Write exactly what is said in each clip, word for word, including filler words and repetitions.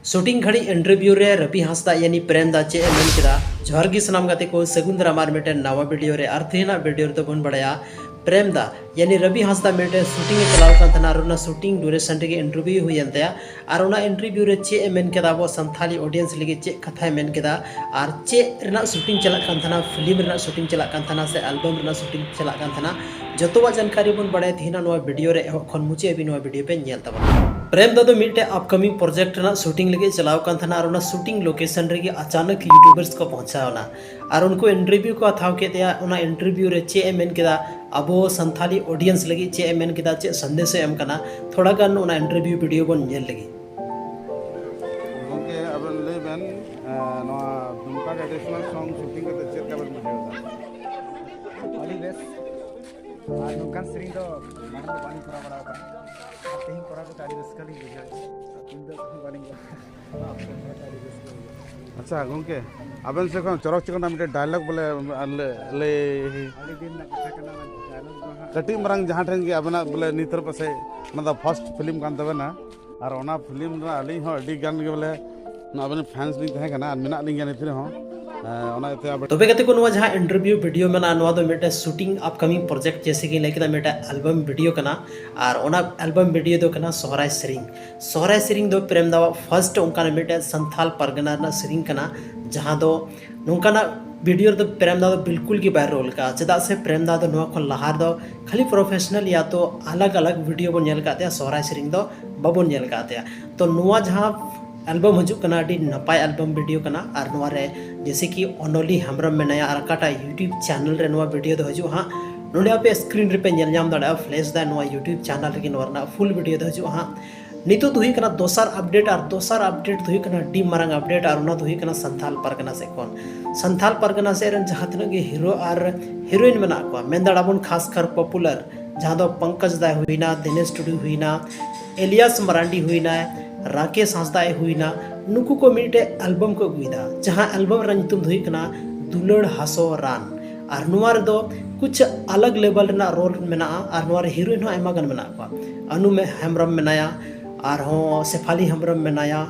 Shooting ᱜᱷᱟᱹᱲᱤᱡ interview ᱨᱮ ᱨᱚᱵᱤ ᱦᱟᱸᱥᱫᱟ ᱭᱟᱱᱤ ᱯᱨᱮᱢ ᱫᱟ ᱪᱮᱫ ᱮ ᱢᱮᱱ ᱠᱮᱫᱟ? ᱡᱚᱦᱟᱨ ᱜᱮ ᱥᱟᱱᱟᱢ ᱜᱟᱛᱮ ᱠᱚ, ᱥᱟᱹᱜᱩᱱ ᱫᱟᱨᱟᱢ ᱟᱨ ᱢᱤᱫᱴᱮᱱ ᱱᱟᱣᱟ ᱵᱷᱤᱰᱤᱭᱳ ᱨᱮ᱾ ᱟᱨ ᱛᱮᱦᱮᱧᱟᱜ ᱵᱷᱤᱰᱤᱭᱳ ᱨᱮᱫᱚ ᱵᱚᱱ ᱵᱟᱲᱟᱭᱟ ᱯᱨᱮᱢ ᱫᱟ ᱭᱟᱱᱤ ᱨᱚᱵᱤ ᱦᱟᱸᱥᱫᱟ ᱢᱤᱫᱴᱮᱱ ᱥᱩᱴᱤᱝ ᱮ ᱪᱟᱞᱟᱣ ᱠᱟᱱ ᱛᱟᱦᱮᱱᱟ ᱟᱨ ᱚᱱᱟ ᱥᱩᱴᱤᱝ ᱰᱩᱨᱮᱥᱚᱱ ᱨᱮᱜᱮ ᱤᱱᱴᱟᱨᱵᱷᱤᱭᱩ ᱦᱩᱭᱮᱱ ᱛᱟᱭᱟ᱾ ᱟᱨ ᱚᱱᱟ ᱤᱱᱴᱟᱨᱵᱷᱤᱭᱩ ᱨᱮ ᱪᱮᱫ ᱮ ᱢᱮᱱ ᱠᱮᱫᱟ, ᱟᱵᱚ ᱥᱟᱱᱛᱷᱟᱞᱤ ᱚᱰᱤᱭᱮᱱᱥ ᱞᱟᱹᱜᱤᱫ ᱪᱮᱫ ᱠᱟᱛᱷᱟᱭ ᱢᱮᱱ ᱠᱮᱫᱟ, ᱟᱨ ᱪᱮᱫ ᱨᱮᱱᱟᱜ ᱥᱩᱴᱤᱝ ᱪᱟᱞᱟᱜ ᱠᱟᱱ ᱛᱟᱦᱮᱱᱟ, ᱯᱷᱤᱞᱢ ᱨᱮᱱᱟᱜ ᱥᱩᱴᱤᱝ ᱪᱟᱞᱟᱜ ᱠᱟᱱ ᱛᱟᱦᱮᱱᱟ ᱥᱮ ᱮᱞᱵᱟᱢ ᱨᱮᱱᱟᱜ ᱥᱩᱴᱤᱝ ᱪᱟᱞᱟᱜ ᱠᱟᱱ ᱛᱟᱦᱮᱱᱟ, ᱡᱚᱛᱚᱣᱟᱜ ᱡᱟᱱᱠᱟᱨᱤ ᱵᱚᱱ ᱵᱟᱲᱟᱭᱟ ᱛᱮᱦᱮᱧᱟᱜ ᱱᱚᱣᱟ ᱵᱷᱤᱰᱤᱭᱳ ᱨᱮ᱾ ᱮᱦᱚᱵ ᱠᱷᱚᱱ ᱢᱩᱪᱟᱹᱫ ᱦᱟᱹᱵᱤᱡ ᱱᱚᱣᱟ ᱵᱷᱤᱰᱤᱭᱳ ᱯᱮ ᱧᱮᱞ ᱛᱟᱵᱚᱱᱟ᱾ ᱯᱨᱮᱢ ᱫᱟ ᱫᱚ ᱢᱤᱫᱴᱮᱡ ᱟᱯᱠᱟᱢᱤᱝ ᱯᱨᱚᱡᱮᱠᱴ ᱨᱮᱱᱟᱜ ᱥᱩᱴᱤᱝ ᱞᱟᱹᱜᱤᱫ ᱪᱟᱞᱟᱣ ᱠᱟᱱ ᱛᱟᱦᱮᱱᱟ ᱟᱨ ᱚᱱᱟ ᱥᱩᱴᱤᱝ ᱞᱳᱠᱮᱥᱚᱱ ᱨᱮᱜᱮ ᱟᱪᱟᱱᱚᱠ ᱭᱩᱴᱩᱵᱟᱨᱥ ᱠᱚ ᱯᱚᱦᱪᱟᱣ ᱮᱱᱟ ᱟᱨ ᱩᱱᱠᱩ ᱤᱱᱴᱟᱨᱵᱷᱤᱭᱩ ᱠᱚ ᱦᱟᱛᱟᱣ ᱠᱮᱫ ᱛᱟᱭᱟ᱾ ᱚᱱᱟ ᱤᱱᱴᱟᱨᱵᱷᱤᱭᱩ ᱨᱮ ᱪᱮᱫ ᱮ ᱢᱮᱱ ᱠᱮᱫᱟ, ᱟᱵᱚ ᱥᱟᱱᱛᱷᱟᱞᱤ ᱚᱰᱤᱭᱮᱱᱥ ᱞᱟᱹᱜᱤᱫ ᱪᱮᱫ ᱮ ᱢᱮᱱ ᱠᱮᱫᱟ, ᱪᱮᱫ ᱥᱟᱸᱫᱮᱥ ᱮ ᱮᱢ ᱠᱟᱱᱟ, ᱛᱷᱚᱲᱟ ᱜᱟᱱ ᱚᱱᱟ ᱤᱱᱴᱟᱨᱵᱷᱤᱭᱩ ᱵᱷᱤᱰᱤᱭᱳ ᱵᱚᱱ ᱧᱮᱞ ᱞᱮᱜᱮ᱾ ᱜᱚᱢᱠᱮ, ᱟᱵᱮᱱ ᱞᱟᱹᱭ ᱵᱮᱱ, ᱮ, ᱱᱚᱣᱟ ᱫᱩᱢᱠᱟ ᱴᱨᱟᱰᱤᱥᱚᱱᱟᱞ ᱥᱚᱝ ᱥᱩᱴᱤᱝ ᱠᱟᱛᱮ ᱪᱮᱫ ᱞᱮᱠᱟ ᱵᱮᱱ ᱵᱩᱡᱷᱟᱹᱣ ᱮᱫᱟ? ᱟᱹᱰᱤ ᱵᱮᱥ᱾ ᱟᱨ ᱱᱚᱝᱠᱟᱱ ᱥᱮᱨᱮᱧ ᱫᱚ ᱢᱟᱲᱟᱝ ᱫᱚ ᱵᱟᱹᱞᱤᱧ ᱠᱚᱨᱟᱣ ᱵᱟᱲᱟ ᱟᱠᱟᱫᱟ᱾ ᱟᱨ ᱛᱮᱦᱮᱧ ᱠᱚᱨᱟᱣ ᱠᱟᱛᱮ ᱟᱹᱰᱤ ᱨᱟᱹᱥᱠᱟᱹ ᱞᱤᱧ ᱵᱩᱡᱷᱟᱹᱣ ᱮᱫᱟ᱾ ᱛᱩᱢᱫᱟᱹᱜ ᱠᱚᱦᱚᱸ ᱵᱟᱹᱞᱤᱧ ᱜᱚᱜ ᱟᱪᱪᱷᱟ ᱜᱚᱢᱠᱮ, ᱟᱵᱮᱱ ᱥᱮᱫ ᱠᱷᱚᱱ ᱪᱚᱨᱚᱠ ᱪᱤᱠᱟᱹᱲ ᱨᱮᱱᱟᱜ ᱢᱤᱫᱴᱮᱱ ᱰᱟᱭᱞᱚᱜ ᱵᱚᱞᱮ ᱞᱟᱹᱭ, ᱞᱟᱹᱭ᱾ ᱟᱹᱰᱤ ᱫᱤᱱ ᱨᱮᱱᱟᱜ ᱠᱟᱛᱷᱟ ᱠᱟᱱᱟ, ᱚᱱᱟ ᱰᱟᱭᱞᱚᱜ ᱫᱚ ᱦᱟᱸᱜ ᱠᱟᱹᱴᱤᱡ ᱢᱟᱨᱟᱝ ᱡᱟᱦᱟᱸ ᱴᱷᱮᱱ ᱜᱮ ᱟᱵᱮᱱᱟᱜ ᱵᱚᱞᱮ ᱱᱤᱛ ᱨᱮ ᱯᱟᱥᱮᱡ ᱚᱱᱟ ᱫᱚ ᱯᱷᱟᱥᱴ ᱯᱷᱤᱞᱢ ᱠᱟᱱ ᱛᱟᱵᱮᱱᱟ, ᱟᱨ ᱚᱱᱟ ᱯᱷᱤᱞᱢ ᱨᱮ ᱟᱹᱞᱤᱧ ᱦᱚᱸ ᱟᱹᱰᱤ ᱜᱟᱱ ᱜᱮ ᱵᱚᱞᱮ ᱟᱵᱮᱱ ᱯᱷᱮᱱᱥ ᱞᱤᱧ ᱛᱟᱦᱮᱸ ᱠᱟᱱᱟ ᱟᱨ ᱢᱮᱱᱟᱜ ᱞᱤᱧ ᱜᱮᱭᱟ ᱱᱤᱛ ᱨᱮᱦᱚᱸ᱾ ᱮᱸ, ᱚᱱᱟ ᱤᱭᱟᱹᱛᱮ ᱟᱵᱮᱱ ᱛᱚᱵᱮ ᱜᱟᱛᱮ ᱠᱚ, ᱱᱚᱣᱟ ᱡᱟᱦᱟᱸ ᱤᱱᱴᱟᱨᱵᱷᱤᱭᱩ ᱵᱷᱤᱰᱤᱭᱳ ᱢᱮᱱᱟᱜᱼᱟ, ᱱᱚᱣᱟ ᱫᱚ ᱢᱤᱫᱴᱮᱱ ᱥᱩᱴᱤᱝ ᱟᱯᱠᱟᱢᱤᱝ ᱯᱨᱚᱡᱮᱠᱴ, ᱡᱮᱭᱥᱮ ᱠᱤ ᱞᱟᱹᱭ ᱠᱮᱫᱟ, ᱢᱤᱫᱴᱮᱱ ᱮᱞᱵᱟᱢ ᱵᱷᱤᱰᱤᱭᱳ ᱠᱟᱱᱟ᱾ ᱟᱨ ᱚᱱᱟ ᱮᱞᱵᱟᱢ ᱵᱷᱤᱰᱤᱭᱳ ᱫᱚ ᱠᱟᱱᱟ ᱥᱚᱦᱨᱟᱭ ᱥᱮᱨᱮᱧ᱾ ᱥᱚᱦᱨᱟᱭ ᱥᱮᱨᱮᱧ ᱫᱚ ᱯᱨᱮᱢ ᱫᱟᱣᱟᱜ ᱯᱷᱟᱥᱴ ᱚᱱᱠᱟᱱᱟᱜ ᱢᱤᱫᱴᱮᱱ ᱥᱟᱱᱛᱷᱟᱞ ᱯᱟᱨᱜᱟᱱᱟ ᱨᱮᱱᱟᱜ ᱥᱮᱨᱮᱧ ᱠᱟᱱᱟ, ᱡᱟᱦᱟᱸ ᱫᱚ ᱱᱚᱝᱠᱟᱱᱟᱜ ᱵᱷᱤᱰᱤᱭᱳ ᱨᱮᱫᱚ ᱯᱨᱮᱢ ᱫᱟ ᱫᱚ ᱵᱤᱞᱠᱩᱞ ᱜᱮ ᱵᱟᱭ ᱨᱳᱞ ᱠᱟᱜᱼᱟ᱾ ᱪᱮᱫᱟᱜ ᱥᱮ ᱯᱨᱮᱢ ᱫᱟ ᱫᱚ ᱱᱚᱣᱟ ᱠᱷᱚᱱ ᱞᱟᱦᱟ ᱨᱮᱫᱚ ᱠᱷᱟᱹᱞᱤ ᱯᱨᱚᱯᱷᱮᱥᱚᱱᱟᱞ ᱭᱟ ᱛᱚ ᱟᱞᱟᱜᱽ ᱟᱞᱟᱜᱽ ᱵᱷᱤᱰᱤᱭᱳ ᱵᱚᱱ ᱧᱮᱞ ᱟᱠᱟᱫ ᱛᱟᱭᱟ, ᱥᱚᱦᱨᱟᱭ ᱥᱮᱨᱮᱧ ᱫᱚ ᱵᱟᱵᱚᱱ ᱧᱮᱞ ᱟᱠᱟᱫ ᱛᱟᱭᱟ᱾ ᱛᱚ ᱱᱚᱣᱟ ᱡᱟᱦᱟᱸ ᱮᱞᱵᱟᱢ ᱦᱤᱡᱩᱜ ᱠᱟᱱᱟ, ᱟᱹᱰᱤ ᱱᱟᱯᱟᱭ ᱮᱞᱵᱟᱢ ᱵᱷᱤᱰᱤᱭᱳ ᱠᱟᱱᱟ᱾ ᱟᱨ ᱱᱚᱣᱟ ᱨᱮ ᱡᱮᱭᱥᱮ ᱠᱤ ᱚᱱᱚᱞᱤ ᱦᱮᱢᱵᱨᱚᱢ ᱢᱮᱱᱟᱭᱟ, ᱟᱨ ᱚᱠᱟᱴᱟᱜ ᱭᱩᱴᱩᱵᱽ ᱪᱮᱱᱮᱞ ᱨᱮ ᱱᱚᱣᱟ ᱵᱷᱤᱰᱤᱭᱳ ᱫᱚ ᱦᱤᱡᱩᱜᱼᱟ ᱦᱟᱸᱜ, ᱱᱚᱰᱮ ᱟᱯᱮ ᱥᱠᱨᱤᱱ ᱨᱮᱯᱮ ᱧᱮᱞ ᱧᱟᱢ ᱫᱟᱲᱮᱭᱟᱜᱼᱟ, ᱯᱷᱞᱮᱥ ᱫᱟ ᱱᱚᱣᱟ ᱭᱩᱴᱩᱵᱽ ᱪᱮᱱᱮᱞ ᱨᱮᱜᱮ ᱱᱚᱣᱟ ᱨᱮᱱᱟᱜ ᱯᱷᱩᱞ ᱵᱷᱤᱰᱤᱭᱳ ᱫᱚ ᱦᱤᱡᱩᱜᱼᱟ ᱦᱟᱸᱜ᱾ ᱱᱤᱛᱚᱜ ᱫᱚ ᱦᱩᱭᱩᱜ ᱠᱟᱱᱟ ᱫᱚᱥᱟᱨ ᱟᱯᱰᱮᱴ, ᱟᱨ ᱫᱚᱥᱟᱨ ᱟᱯᱰᱮᱴ ᱫᱚ ᱦᱩᱭᱩᱜ ᱠᱟᱱᱟ ᱟᱹᱰᱤ ᱢᱟᱨᱟᱝ ᱟᱯᱰᱮᱴ, ᱟᱨ ᱚᱱᱟ ᱫᱚ ᱦᱩᱭᱩᱜ ᱠᱟᱱᱟ ᱥᱟᱱᱛᱷᱟᱞ ᱯᱟᱨᱜᱟᱱᱟ ᱥᱮᱫ ᱠᱷᱚᱱ᱾ ᱥᱟᱱᱛᱷᱟᱞ ᱯᱟᱨᱜᱟᱱᱟ ᱥᱮᱫ ᱨᱮᱱ ᱡᱟᱦᱟᱸ ᱛᱤᱱᱟᱹᱜ ᱜᱮ ᱦᱤᱨᱳ ᱟᱨ ᱦᱤᱨᱳᱭᱤᱱ ᱢᱮᱱᱟᱜ ᱠᱚᱣᱟ, ᱢᱮᱱ ᱫᱟᱲᱮᱭᱟᱜᱼᱟ ᱵᱚᱱ ᱠᱷᱟᱥ ᱠᱟᱨ ᱯᱚᱯᱩᱞᱟᱨ, ᱡᱟᱦᱟᱸ ᱫᱚ ᱯᱚᱝᱠᱚᱡᱽ ᱫᱟᱭ ᱦᱩᱭᱱᱟ, ᱫᱤᱱᱮᱥ ᱴᱩᱰᱩ ᱦᱩᱭᱱᱟ, ᱮᱞᱤᱭᱟᱥ ᱢᱟᱨᱟᱱᱰᱤ ᱦᱩᱭᱱᱟ, ᱨᱟᱠᱮᱥ ᱦᱟᱸᱥᱫᱟ ᱮ ᱦᱩᱭᱱᱟ, ᱱᱩᱠᱩ ᱠᱚ ᱢᱤᱫᱴᱮᱡ ᱮᱞᱵᱟᱢ ᱠᱚ ᱟᱹᱜᱩᱭᱮᱫᱟ, ᱡᱟᱦᱟᱸ ᱮᱞᱵᱟᱢ ᱨᱮᱱᱟᱜ ᱧᱩᱛᱩᱢ ᱫᱚ ᱦᱩᱭᱩᱜ ᱠᱟᱱᱟ ᱫᱩᱞᱟᱹᱲ ᱦᱟᱥᱚ ᱨᱟᱱ᱾ ᱟᱨ ᱱᱚᱣᱟ ᱨᱮᱫᱚ ᱠᱩᱪ ᱟᱞᱟᱜᱽ ᱞᱮᱵᱮᱞ ᱨᱮᱱᱟᱜ ᱨᱳᱞ ᱢᱮᱱᱟᱜᱼᱟ, ᱟᱨ ᱱᱚᱣᱟ ᱨᱮ ᱦᱤᱨᱳᱭᱤᱱ ᱦᱚᱸ ᱟᱭᱢᱟ ᱜᱟᱱ ᱢᱮᱱᱟᱜ ᱠᱚᱣᱟ᱾ ᱟᱱᱩ ᱢᱮ-, ᱦᱮᱢᱵᱨᱚᱢ ᱢᱮᱱᱟᱭᱟ, ᱟᱨᱦᱚᱸ ᱥᱮᱯᱷᱟᱞᱤ ᱦᱮᱢᱵᱨᱚᱢ ᱢᱮᱱᱟᱭᱟ,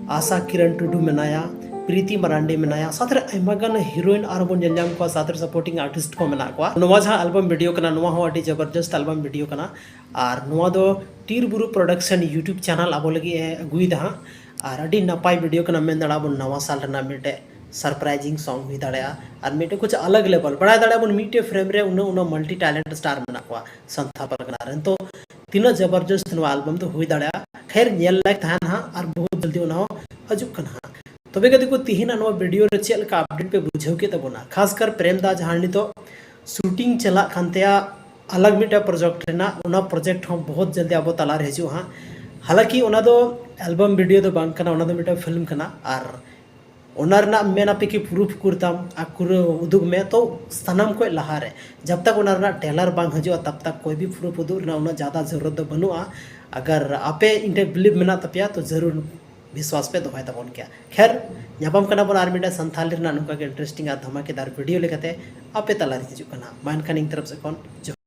ᱟᱥᱟ ᱠᱤᱨᱟᱱ ᱴᱩᱰᱩ ᱢᱮᱱᱟᱭᱟ, ᱯᱨᱤᱛᱤ ᱢᱟᱨᱟᱱᱰᱤ ᱢᱮᱱᱟᱭᱟ, ᱥᱟᱶᱛᱮ ᱨᱮ ᱟᱭᱢᱟ ᱜᱟᱱ heroine ᱟᱨᱦᱚᱸ ᱵᱚᱱ ᱧᱮᱞ ᱧᱟᱢ ᱠᱚᱣᱟ, ᱥᱟᱶᱛᱮ ᱨᱮ supporting artist ᱠᱚ ᱢᱮᱱᱟᱜ ᱠᱚᱣᱟ᱾ ᱱᱚᱣᱟ ᱡᱟᱦᱟᱸ album video ᱠᱟᱱᱟ, ᱱᱚᱣᱟ ᱦᱚᱸ ᱟᱹᱰᱤ ᱡᱚᱵᱚᱨᱡᱚᱥᱛ album video ᱠᱟᱱᱟ᱾ ᱟᱨ ᱱᱚᱣᱟ ᱫᱚ ᱴᱤᱨ ᱵᱩᱨᱩ Production YouTube channel ᱟᱵᱚ ᱞᱟᱹᱜᱤᱫ ᱮ ᱟᱹᱜᱩᱭᱮᱫᱟ ᱦᱟᱸᱜ᱾ ᱟᱨ ᱟᱹᱰᱤ ᱱᱟᱯᱟᱭ video ᱠᱟᱱᱟ, ᱢᱮᱱ ᱫᱟᱲᱮᱭᱟᱜᱼᱟ ᱵᱚᱱ ᱱᱟᱣᱟ ᱥᱟᱞ ᱨᱮᱱᱟᱜ ᱢᱤᱫᱴᱮᱡ surprising song ᱦᱩᱭ ᱫᱟᱲᱮᱭᱟᱜᱼᱟ᱾ ᱟᱨ ᱢᱤᱫᱴᱮᱡ ᱠᱩᱪ ᱟᱞᱟᱜ level, ᱵᱟᱲᱟᱭ ᱫᱟᱲᱮᱭᱟᱜᱼᱟ ᱵᱚᱱ ᱢᱤᱫᱴᱮᱡ frame ᱨᱮ ᱩᱱᱟᱹᱜ ᱩᱱᱟᱹᱜ multi talent star ᱢᱮᱱᱟᱜ ᱠᱚᱣᱟ ᱥᱟᱱᱛᱷᱟ ᱯᱟᱨᱜᱟᱱᱟ ᱨᱮᱱ᱾ ᱛᱚ ᱛᱤᱱᱟᱹᱜ ᱡᱚᱵᱚᱨᱡᱚᱥᱛ ᱱᱚᱣᱟ album ᱫᱚ ᱦᱩᱭ ᱫᱟᱲᱮᱭᱟᱜᱼᱟ᱾ ᱠᱷᱮᱨ, ᱧᱮᱞ ᱞᱟᱭᱮᱠ ᱛᱟᱦᱮᱱᱟ ᱦᱟᱸᱜ, ᱟᱨ ᱵᱚᱦᱩᱛ ᱡᱚᱞᱫᱤ ᱚᱱᱟ ᱦᱚᱸ ᱦᱤᱡᱩᱜ ᱠᱟᱱᱟ ᱦᱟᱸᱜ᱾ ᱛᱚᱵᱮ ᱜᱟᱛᱮ ᱠᱚ, ᱛᱤᱦᱤᱧᱟᱜ ᱱᱚᱣᱟ video ᱨᱮ ᱪᱮᱫ ᱞᱮᱠᱟ update ᱯᱮ ᱵᱩᱡᱷᱟᱹᱣ ᱠᱮᱫ ᱛᱟᱵᱚᱱᱟ? ᱠᱷᱟᱥᱠᱟᱨ ᱯᱨᱮᱢ ᱫᱟ ᱡᱟᱦᱟᱸ ᱱᱤᱛᱚᱜ shooting ᱪᱟᱞᱟᱜ ᱠᱟᱱ ᱛᱟᱭᱟ ᱟᱞᱟᱜᱽ ᱢᱤᱫᱴᱟᱝ project ᱨᱮᱱᱟᱜ, ᱚᱱᱟ project ᱦᱚᱸ ᱵᱚᱦᱩᱛ ᱡᱚᱞᱫᱤ ᱟᱵᱚ ᱛᱟᱞᱟᱨᱮ ᱦᱤᱡᱩᱜᱼᱟ ᱦᱟᱸᱜ᱾ ᱦᱟᱞᱟᱸᱠᱤ ᱚᱱᱟ ᱫᱚ album video ᱫᱚ ᱵᱟᱝ ᱠᱟᱱᱟ, ᱚᱱᱟ ᱫᱚ ᱢᱤᱫᱴᱟᱝ film ᱠᱟᱱᱟ᱾ ᱟᱨ ᱚᱱᱟ ᱨᱮᱱᱟᱜ ᱢᱮᱱ ᱟᱯᱮ ᱠᱤ proof ᱩᱠᱩᱨ ᱛᱟᱢ ᱟᱨ ᱯᱩᱨᱟᱹ ᱩᱫᱩᱜ ᱢᱮ᱾ ᱛᱚ ᱥᱟᱱᱟᱢ ᱠᱷᱚᱱ ᱞᱟᱦᱟ ᱨᱮ ᱡᱟᱵ ᱛᱟᱠ ᱚᱱᱟ ᱨᱮᱱᱟᱜ trailer ᱵᱟᱝ ᱦᱤᱡᱩᱜᱼᱟ, ᱛᱟᱵ ᱛᱟᱠ ᱠᱚᱭ ᱵᱷᱤ proof ᱩᱫᱩᱜ ᱨᱮᱱᱟᱜ ᱩᱱᱟᱹᱜ ᱡᱟᱫᱟ ᱡᱟᱹᱨᱩᱨᱟᱛ ᱫᱚ ᱵᱟᱹᱱᱩᱜᱼᱟ᱾ ᱟᱜᱟᱨ ᱟᱯᱮ ᱤᱧ ᱴᱷᱮᱱ believe ᱢᱮᱱᱟᱜ ᱛᱟᱯᱮᱭᱟ ᱛᱚ ᱡᱟᱹᱨᱩᱨ ᱵᱤᱥᱣᱟᱥ ᱯᱮ ᱫᱚᱦᱚᱭ ᱛᱟᱵᱚᱱ ᱜᱮᱭᱟ᱾ ᱠᱷᱮᱨ, ᱧᱟᱯᱟᱢ ᱠᱟᱱᱟ ᱵᱚᱱ ᱟᱨ ᱢᱤᱫᱴᱟᱝ ᱥᱟᱱᱛᱷᱟᱞᱤ ᱨᱮᱱᱟᱜ ᱱᱚᱝᱠᱟ ᱜᱮ interesting ᱟᱨ ᱫᱷᱟᱢᱟᱠᱮᱫᱟᱨ video ᱞᱮᱠᱟᱛᱮ ᱟᱯᱮ ᱛᱟᱞᱟᱨᱮ ᱦᱤᱡᱩᱜ ᱠᱟᱱᱟ᱾ ᱢᱟ ᱮᱱᱠᱷᱟᱱ ᱤᱧ ᱛᱚᱨᱚᱯ ᱥᱮᱫ ᱠᱷᱚᱱ ᱡᱚᱦᱟᱨ᱾